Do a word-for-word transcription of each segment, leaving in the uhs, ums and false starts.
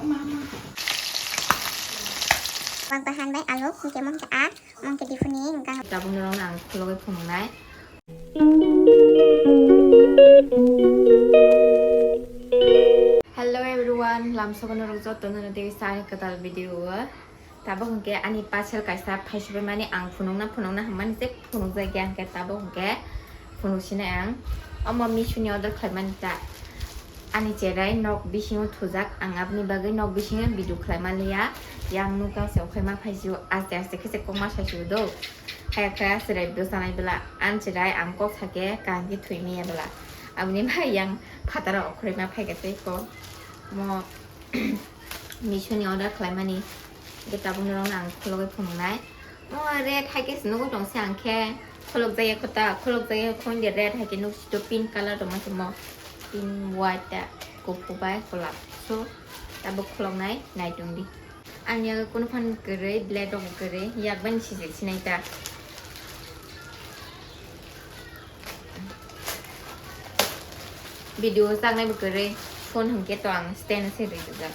Wak bahan bai alu, hingke mungke a, mungke difuni hingka. Tabuk norok ang khulogwi phunuknai. Hello everyone, lamsogo norok joto no tei sa kwtal video o. Tabuk hwnkhe ani parcel kaisa phaisobaimani ang phunukna phunukna hwnmani se phunukjakya hwnkhe tabuk hwnkhe phunuksinai ang. Omo Meesho ni order khlaimani ta. Ani cherai nok bisingo thujak, ang aboni bagwi nok bisingo video khlaimaliya. Yang nukha se okhai ma phaisio, aste aste khe se kokma saisio do. Haya khe cherai video sanai bwla, ani cherai ang kok sake kaham khe thwimaya bwla. Aboni bai yang phataro okhoroi ma phaikha tei ko. Mo Meesho ni order khlaimani. Hingke tabuk norokno ang khulogwi phunuknai. O red hai khe se nugwi tong se ang khe. Khulokjak ya kho ta, khulokjak ya kho, hwnde red hai khe nuk sito, pink color tongma se mo. Pink, white ta, kuphur bai kwlak. So, tabuk khuloknai, nai tong di. Ang yago kunu phan kwrwi, blade rok kwrwi, yak bani sijik sinai ta. Video o chaknai bo kwrwi, phone hwnkhe to ang stand se rwi rijak.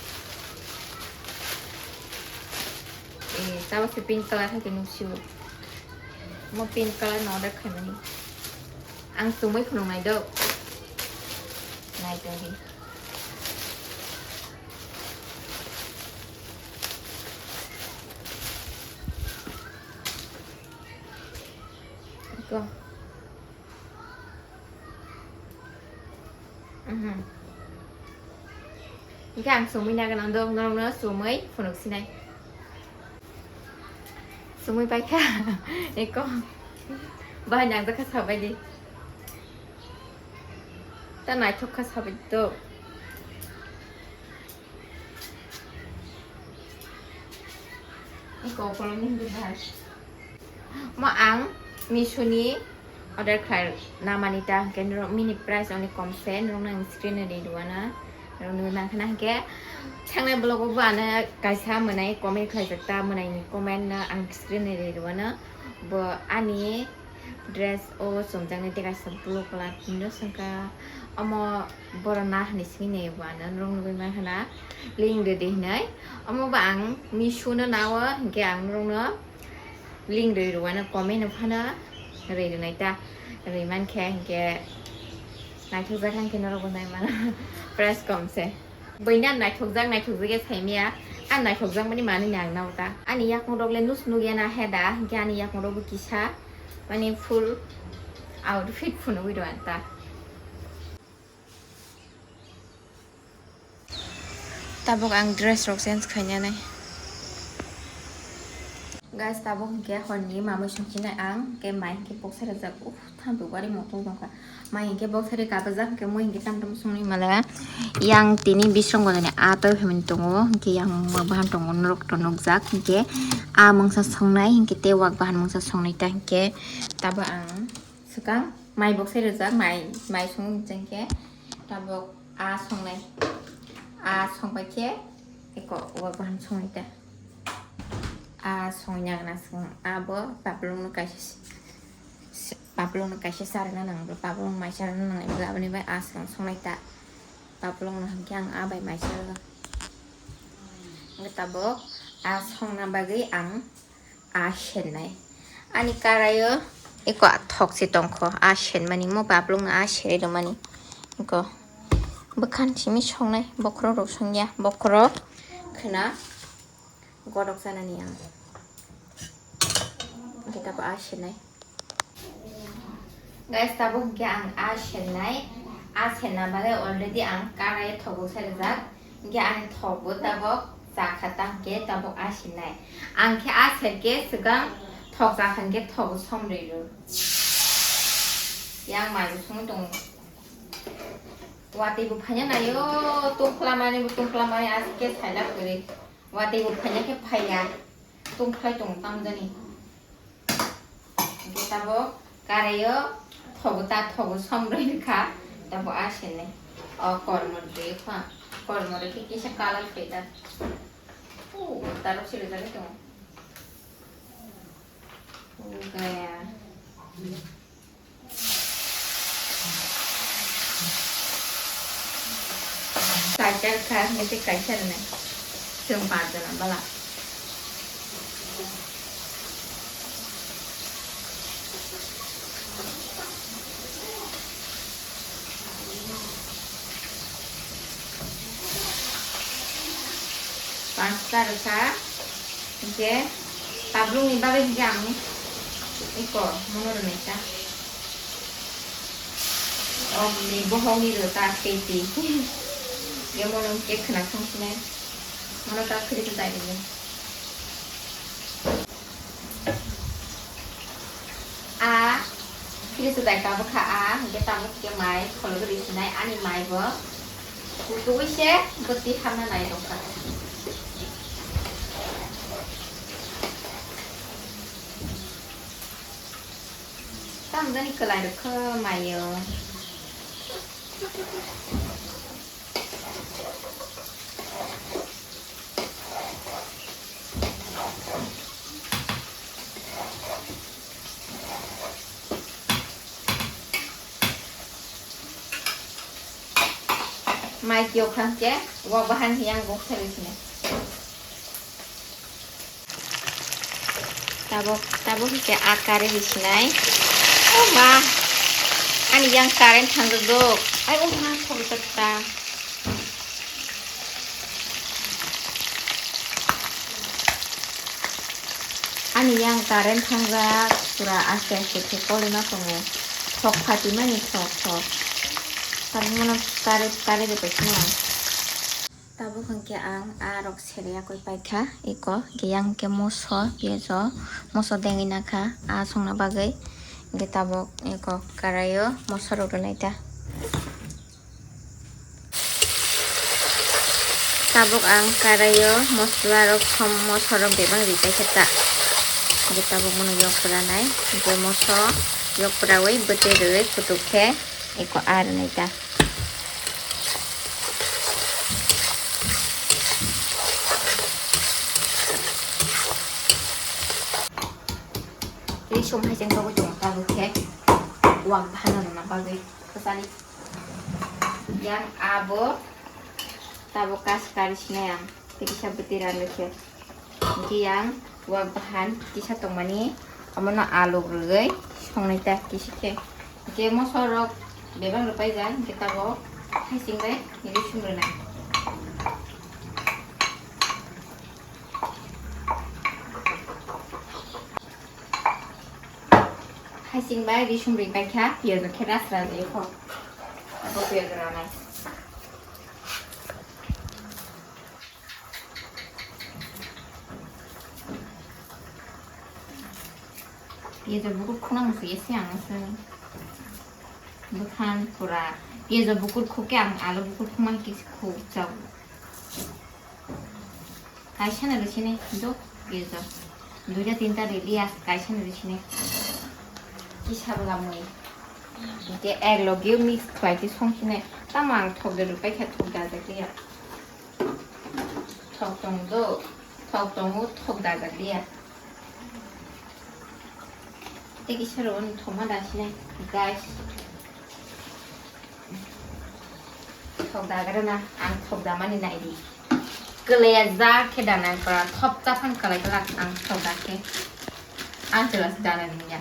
Eh, tabuk se pink color hai khe nuksio. Mo pink color no order khaimani. Ang chumui phunuknai do. Nai tongdi. Go. Mhm. Hingke ang sumui na ganang dong, norokno sumui phunuk sinai. Sumui paikha. Eko. Bahai nang jakha sabai di. Ta naithok kha sabai do. Eko kolom ni hwnkhe bahai. Mo ang Meesho ni order khlai na mani ta, hwnkhe norok mini price only kom se, norok no ang screen ni ri rwano, norok nugwi mankha na, hwnkhe thangnai vlog o bo ano kaisa mwnai comment khlaijak ta, mwnai ni comment no ang screen ni ri rwano, bo ani dress o chumjaknai tei kaisa blue colour tini no swngkha, omo borok na hinwi swngwi nai bo ano norok nugwi mankha na, link rwdi hinwi, omo bo ang Meesho no nao, hwnkhe ang norok no. Link rwi rwano comment no phano rwi rwnai ta. Rwi mankhe hinkhe naithokjak hinkhe norok bo nai mano. Price kom se. Buina naithokjak, naithokjak ya saimaya. Ang naithokjak mani manwi nang nao ta. Ani yakung rok le nus nugya na heda, hinkhe ani yakung rok bo kisa mani full outfit phunugwi rw ta. Tabuk ang dress rok change khainani. Guys, tabuk hinkhe horni mamui songchinai ang, hinkhe mai hinkhe boksa rijak, uff, thantu gari motor tongkha. Mai hinkhe boksa ri kabajak, hinkhe mui hinkhe tam tam songni mala. Yang tini bisrong gonani a twi phaimani tongo, hinkhe yang wak bahan tongo, norok to nukjak, hinkhe a mungsa songnai, hinkhe tei wak bahan mungsa songnai ta, hinkhe tabuk ang. Swkang mai boksa rijak, mai, mai songwi muchungkhe tabuk a songnai. A songbai khe eko wak bahan songnai ta. A songwi nang na swkang abo paplung no kaisa s-, s-, paplung no kaisa charwna nang, paplung mai charwna nang, aboni bai a swkang songnai ta. Paplung no hinkhe ang a bai mai charwna. Hinkhe tabuk a songna bagwi ang a sennai. Ani karaio eko thok se tongkho, a senmani, mo paplung no a serwi rwmani. Eko bwkhan simi songnai, bokhorok rok songya, bokhorok khwna godok chanani ang. Hinkhe tabuk a sennai. Guys, tabuk hinkhe ang a sennai, a senna bagwi already ang karai thok bwsa rijak, hinkhe ani thok bo tabuk chakha ta hinkhe tabuk a sennai. Ang khe a serkhe swkang thok chakha hinkhe thok bo somrwi rw. Yang mai bo songwi tongo. Watwi bo phaina naio, tungphla mani bo tungphla mani, aske saila kwrwi. Watwi bo phaina khe phaiya, tungphlai tongo tamjani. Hinkhe tabuk karaio thogo ta thogo somrwi kha, tabuk a sini. O kormo rwkha, kormo rwkhe kisa colour khaida. O tarok se rwjagwi tongo. O gaya. Kaisa rwkha, hwnkhe kaisa rwnai. Chwng panch jona bala. Panchta rwkha, hinkhe tabrukni bagwi hinkhe ang eko mono rwnaisa. Okni bohokni rwta keiti. Hinkhe mono hinkhe khwnathang sinai. Mono ta khwrwi khe dai rwdi. A, fridge o dai tabuk kha a, hinkhe tabuk khe mai kholobwi rw sinai ani mai bo. Kutugwi se bwtwi hamna nai rwkha. Tamo jani kwlai rwkha mai o. Mai kiyok kha khe, wak bahan yang gok thai sini. Tabuk, tabuk khe a kare risinai. O ma, ani yang current thang dok. Ai, o ma, thok dok ta. Ani yang current thangjak, pura aste aste khe kolima tongo. Thok phatimani thok thok. Tabuk mono kare, kare de paisano. Tabuk hwnkhe ang a rok sere yakui paikha, eko hwnkhe yang hwnkhe moso, piyajo, moso dengwi nakha a songna bagwi. Hwnkhe tabuk eko karaio moso rok rwnai ta. Tabuk ang karaio mosla rok, som moso rok bebak ri paikha ta. Hwnkhe tabuk bono yok pwranai, hwnkhe moso yok pwrawi bwtwi rwwi kutuk khe eko a rwnai ta. Risum hai cheng togwi tongo tabuk khe wak bahan rwna bagwi kwchani. Yang abo tabuk kas kari sinai ang tei kisa bwtwi rani khe. Hwnkhe yang wak bahan kisa tongmani omono aluk rwgwi songnai ta kisa khe. Hwnkhe moso rok bebak rw paijak, hwnkhe tabuk hai cheng bai risum rwnai. Hai cheng bai risum ri paikha, piyaj khe rasra jai kho. Abo piyaj ranai. Piyaj bukur khuna musu ese ang se. Bwkhan pura. Piyaj bukur khukhe ang alu bukur khuma kisi khuk chao. Kaisa na risini do piyaj. Duita tinta riliya kaisa na risini. Kisa bwla mui. Hwnkhe ek loge mix khlai khe song sini. Tamo ang thok de rwpai kha thok da jak liya. Thok tong do. Thok tongo thok da jak liya. Tei kisa rw thoma da sini. Guys. Thok dagrana, ang thok damani naidi. Kwlaiya ja khe dana, ba thop cha phan kwlai glak ang thok da khe. Ang chwla se dana ringya.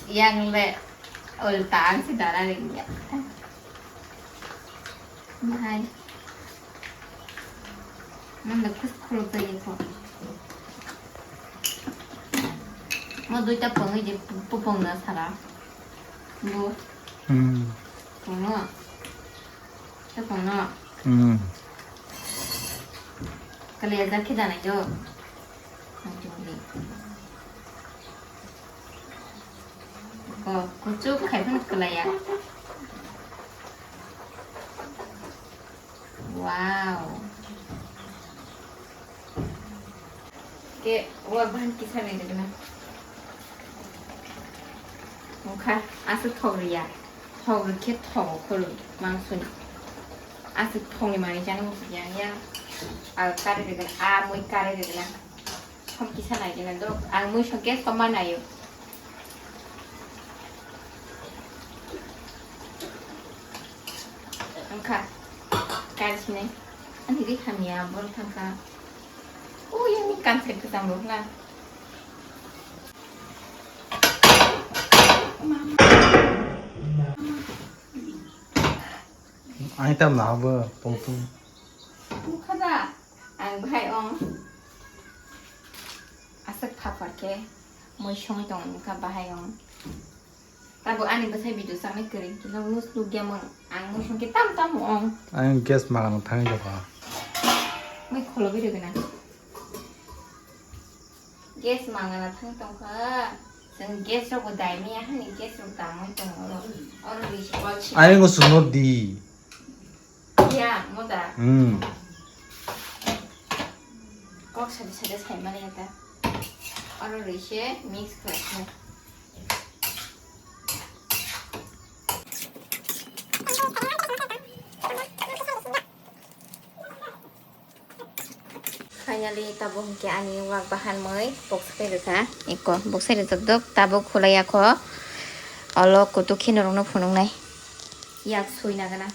Yang le ulta ang se dana ringya. Hai. Nang da khus khuluk tei kho. Mo duita pangwi je pupong na sara. Bo. Hmm. Kono. Ta kono. Hmm. Kali aja khe danai do. Ko kuchuk khai phano kwlaiya. Wow. Ke wa ban kisa ni degna. Mokha aswk thok riya. Thok rikhe thok khoro mangsuni. Aswk thok ni mani jani musi yang yang. Al kare degna, a mui kare degna. Som kisa nai dina do. Ang mui songke soma nayo. Angkha. Kari sinai. Ani ri hamya bor thangkha. O yang ni kan se kwcham rok na. Ai tam na bo tong tong. Kada ang bahai ong. Aswk thapar khe moi songwi tong wngkha bahai ong. Tabo ani bwsai video saknai kwrwi khe nokno nukya mung. Ang moi song khe tam tam ong. Ang gas magana thangwi jokha. Moi kholo biri gana. Gas magana thang tongkha. Chwng gas rok bo dai maya hani gas rok damwi tongo oro. Oro ri se kol se. Ayang go suno di. Ya, moda. Hmm. Kok sadi sadi sai mani ta. Oro ri se mix khlai khe. Finally, tabuk hwnkhe ani wak bahan mui boksai rwkha. Eko boksai rwjak dok, tabuk khulai ya kho. Olo kutuk kheno rokno phunuknai. Yak sui nagana.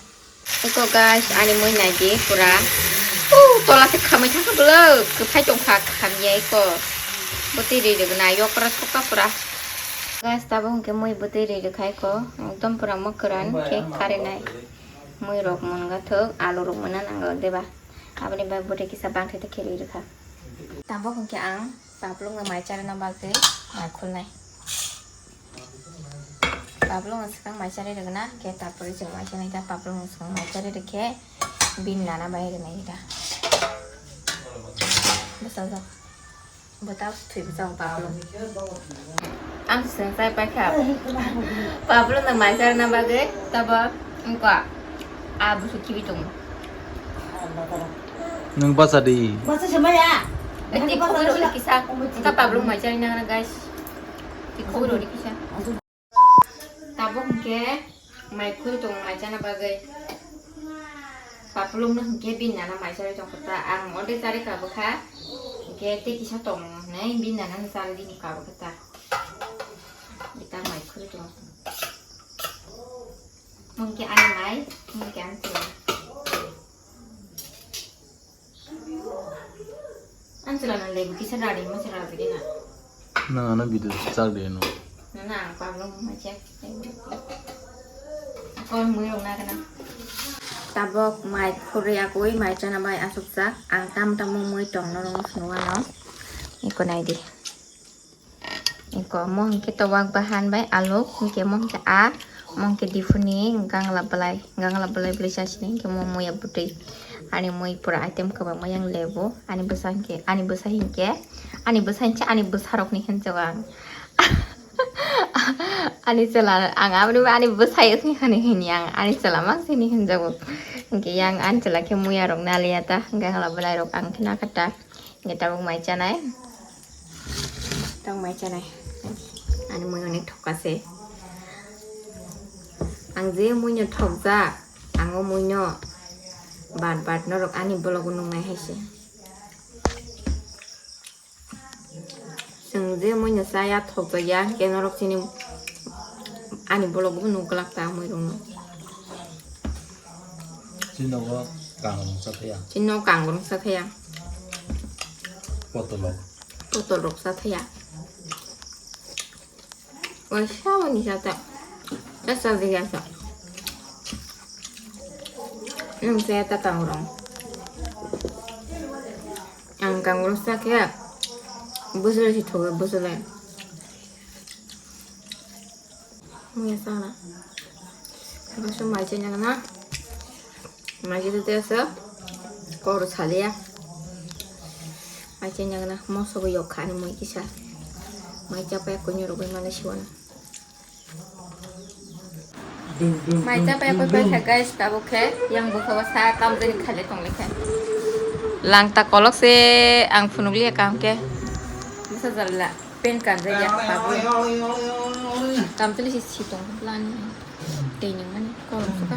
Eko guys, ani mui naidi pura. Uh, tola se khamwi thangkha bwlwk. Kwphai tongkha khamya eko. Bwtwi ri rwgna yokra sokha pura. Guys, tabuk hwnkhe mui bwtwi ri rwkha eko. Ekdom pura mwkran khe karinai. Mui rok mwnga thok, alu rok mwnna nango deba. Aboni bai bwtwi kisa bangthai ta khe ri rwkha. Tabuk hwnkhe ang paplung no mai charwna bagwi mai khulnai. Paplung no swkang mai charwi rwgwna, khe tarpore chwng mai chanai ta paplung no swkang mai charwi rwkhe bini nana bai rwnai ta. Bwsajak. Bwtao thwi bwsao Pablo. Ang swng chai paikha. Pablo no mai charna bagwi tabo wngkha. A busu kibi tongo. Nwng bacha di. Bacha se maya. Eti khogwi rodi kisa. Wngkha Pablo mai charina guys. Ti khogwi rodi kisa. Tabuk hwnkhe mai khul tongo mai chana bagwi. Paplung no hwnkhe bini nana mai charwi tongkha ta. Ang ode charwi kabukha. Hwnkhe tei kisa tongo hinwi bini nana no charwi bini kabukha ta. Bita mai khul tongo. Hwnkhe ani mai, hwnkhe ani tongo. Ang chwla na lebu kisa rari ma chwla rari na. Nang ano video chak de no. Na na ang pablo ma chak. Akon mui rong na kana. Tabok mai khuri akui mai chana bai asuk chak. Ang tam tam mui tong no rong sunu ano. Iko nai di. Eko mo hwnkhe to wak bahan bai aluk, hwnkhe mo hwnkhe a, mo hwnkhe diphuni gangla bwlai, gangla bwlai bwlai chasini hwnkhe mo muya bwtwi. Ani mui pura item kwbangma yang lebu, ani bwsa hwnkhe, ani bwsa hwnkhe, ani bwsa hwnkhe ani bwsarokni hwnjago ang. Ani chwla ang aboni ani bwsai wngkha hinwi ang ani chwla mansini hwnjago. Hwnkhe yang ani chwla khe muyarok naliya ta, gangla bwlairok ang khe nakha ta. Hingke tabuk mai chanai. Tabuk mai chanai. Ani mui onek thokase. Ang je muino thokjak, ang o muino bat bat norok ani vlog o nungnai hai se. Chwng je muino chaya thokjakya, hingke norok chini ani vlog o nukglak ta muirokno. Chini nogo kangrong cha thaya. Chini nogo kangrong cha thaya. Potol rok. Potol rok cha thaya. Oi, sabo ni cha ta. Cha cha de ya cha. Nwng cha ta kangrong. Ang kangrong cha khe. Bwswlai si thogo, bwswlai. Muya sana. Abo se mai chai nang na. Mai chai tei asa. Kok rw saliya. Mai chai nang na. Moso bo yok kha ni mui kisa. Mai cha pa koi ni rw bai male siwana. Mai cha pa koi pai kha guys, tabuk khe yang bukha o sa tam jani khale tong le khe. Lang ta kolok se ang phunuk liya kam khe. Masa jalla. Pen kanjak ya, tabuk. Tamtwlwi se sitong lani. Tei nang mani kolom suka.